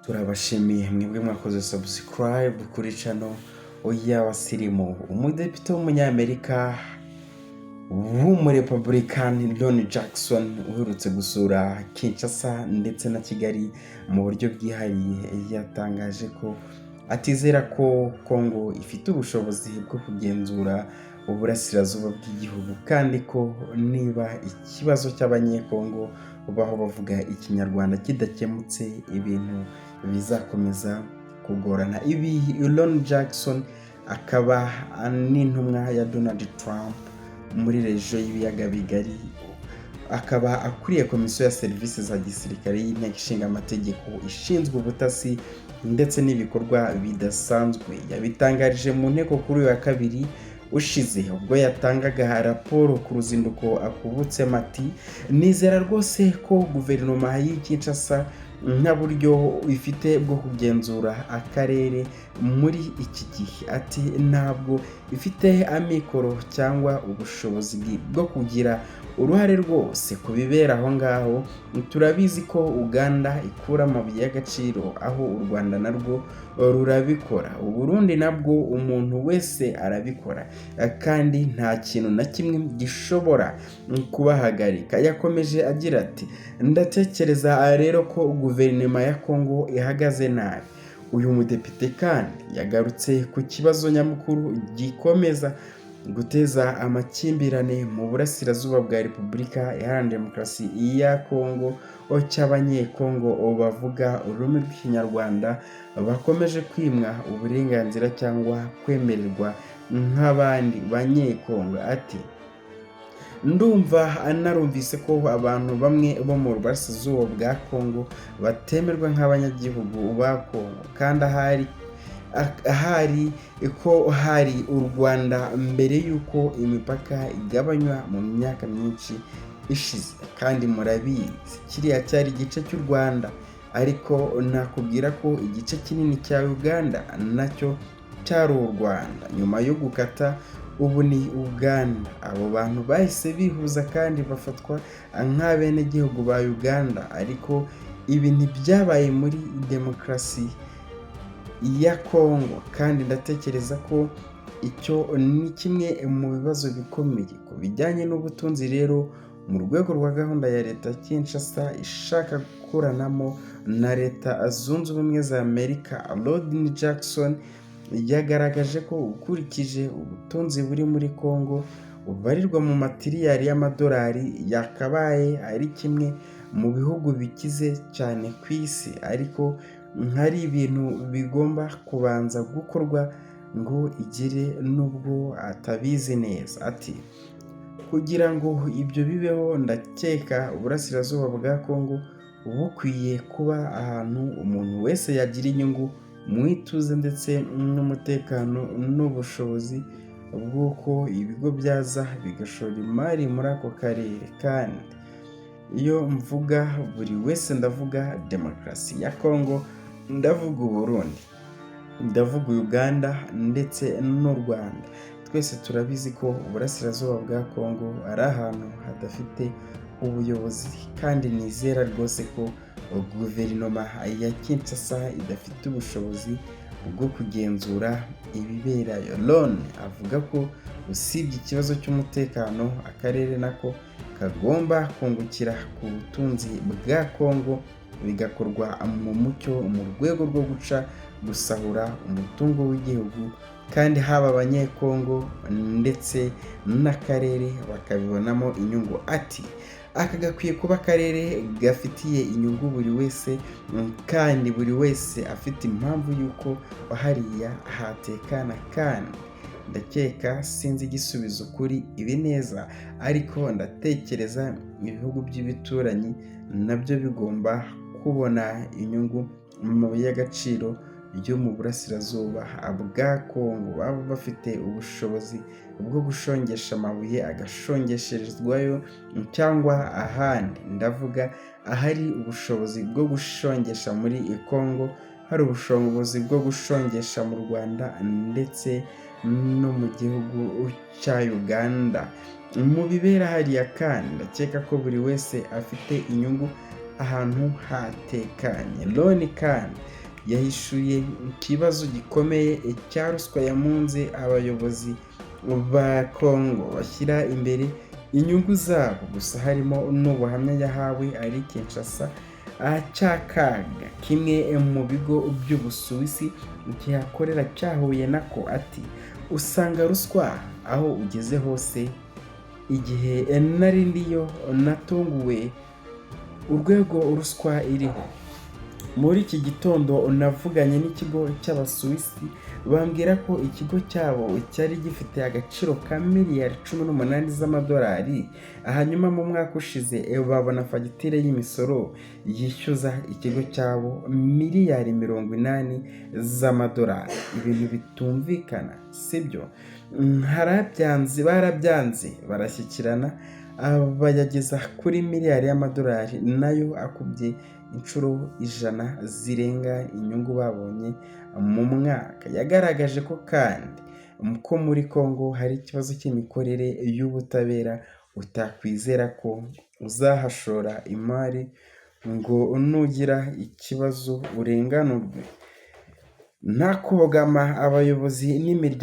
Turabashimiye mwebwe mwakoze subscribe kuri channel y'Abasirimu. Umudepite w'Umunyamerika w'Umurepublican Ron Jackson, uherutse gusura Kinshasa ndetse na Kigali mu buryo bwihariye, yatangaje ko atizera ko Congo ifite ubushobozi bwo kugenzura uburasirazuba bw'igihugu, kandi ko niba ikibazo cy'Abanyekongo baho bavuga Ikinyarwanda kidakemutse, ibintu bizakomeza kugorana. Ibi Ron Jackson akaba n'intumwa ya Donald Trump muri région y'Ibiyaga Bigari, akaba akuriye komisiyo ya serivisi za gisirikare y'Inteko Ishinga Amategeko ishinzwe ubutasi ndetse n'ibikorwa bidasanzwe, yabitangarije mu nteko kuri uyu wa kabiri ushize, ubwo yatangaga raporo ku ruzinduko akubutsemo. Ati: "Nizera rwose ko guverinoma y'i Kinshasa nta buryo ifite bwo kugenzura akarere muri iki gihe." Ati: "Ntabwo ifite amikoro cyangwa ubushobozi bwo kugira uruhare rwose ku bibera aho ngaho. Turabizi ko Uganda ikura amabuye y'agaciro aho, u Rwanda narwo rurabikora, Uburundi nabwo, umuntu wese arabikora, kandi nta kintu na kimwe gishobora kubahagarika." Yakomeje agira ati: "Ndatekereza rero ko guverinoma ya Congo ihagaze nabi." Uyu mudepite kandi yagarutse ku kibazo nyamukuru gikomeza guteza amakimbirane mu burasirazuba bwa Repubulika Iharanira Demokarasi ya Kongo, cy'Abanyekongo bavuga ururimi rw'Ikinyarwanda bakomeje kwimwa uburenganzira cyangwa kwemererwa nk'abandi Banyekongo. Ati: "Ndumva narumvise ko abantu bamwe bo mu burasirazuba bwa Kongo batemerwa nk'abanyagihugu ba Kongo, kandi ahari ko hari u Rwanda mbere y'uko imipaka igabanywa mu myaka myinshi ishize. Kandi murabizi, kiriya cyari igice cy'u Rwanda, ariko nakubwira ko igice kinini cya Uganda nacyo cyari u Rwanda. Nyuma yo gukata, ubu ni Uganda. Abo bantu bahise bihuza kandi bafatwa nk'abenegihugu ba Uganda, ariko ibi ntibyabaye muri demokarasi ya Kongo, kandi ndatekereza ko icyo ni kimwe mu bibazo bikomeye. Ku bijyanye n'ubutunzi rero, mu rwego rwa gahunda ya leta ya Kinshasa ishaka gukoranamo na Leta Zunze Ubumwe za Amerika, Rodney Jackson yagaragaje ko ukurikije ubutunzi buri muri Congo bubarirwa mu matiriyari y'amadolari, yakabaye ari kimwe mu bihugu bikize cyane ku isi, ariko hari ibintu bigomba kubanza gukorwa ngo igire nubwo atabizi neza. Ati: "Kugira ngo ibyo bibeho, ndakeka uburasirazuba bwa Congo bukwiye kuba ahantu umuntu wese yagira inyungu mu ituze ndetse n'umutekano n'ubushobozi bw'uko ibigo byaza bigashora imari muri ako karere. Kandi iyo mvuga buri wese, ndavuga demokarasi ya Congo, ndavuga Uburundi, ndavuga Uganda ndetse n'u Rwanda. Twese turabizi ko uburasirazuba bwa Congo ari ahantu hadafite ubuyobozi, kandi nizera rwose ko guverinoma ya Kinshasa idafite ubushobozi bwo kugenzura ibiberayo." Ron avuga ko usibye ikibazo cy'umutekano, akarere nako kagomba kungukira ku butunzi bwa Congo, bigakorwa mu mucyo mu rwego rwo guca gusahura umutungo w'igihugu, kandi haba Abanyekongo ndetse n'akarere bakabibonamo inyungu. Ati: "Aka gakwiye kuba akarere gafitiye inyungu buri wese, kandi buri wese afite impamvu y'uko hariya hatekana. Kandi ndakeka, sinzi igisubizo kuri ibi neza, ariko ndatekereza ibihugu by'ibituranyi nabyo bigomba kubona inyungu mu mabuye y'agaciro yo mu burasirazuba bwa Kongo. Baba bafite ubushobozi bwo gushongesha amabuye agashongesherezwayo cyangwa ahandi. Ndavuga ahari ubushobozi bwo gushongesha muri Kongo, hari ubushobozi bwo gushongesha mu Rwanda ndetse no mu gihugu cya Uganda. Mu bibera hariya kandi, ndakeka ko buri wese afite inyungu ahantu hatekanye." Ron kandi Yahishuye ikibazo gikomeye cya ruswa yamunze abayobozi ba Congo bashyira imbere inyungu zabo gusa, harimo n'ubuhamya yahawe ari Kinshasa cy'akaga kimwe mu bigo by'Ubusuwisi kihakorera cyahuye nako. Ati: "Usanga ruswa aho ugeze hose. Igihe nari ndiyo natunguwe urwego ruswa iriho. Muri iki gitondo navuganye n'ikigo cy'Abasuwisi, bambwira ko ikigo cyabo cyari gifite agaciro ka miliyari 18 z'amadolari, hanyuma mu mwaka ushize babona fagitire y'imisoro yishyuza ikigo cyabo miliyari 80 z'amadolari. Ibintu bitumvikana, sibyo? Harabyanze, barabyanze, barashyikirana, bayageza kuri miliyari y'amadolari, nayo akubye inshuro 100 zirenga inyungu babonye mu mwaka." Yagaragaje ko kandi ko muri Congo hari ikibazo cy'imikorere y'ubutabera, utakwizera ko uzahashora imari ngo nugira ikibazo urenganurwe nta kubogama. Abayobozi n'imiryango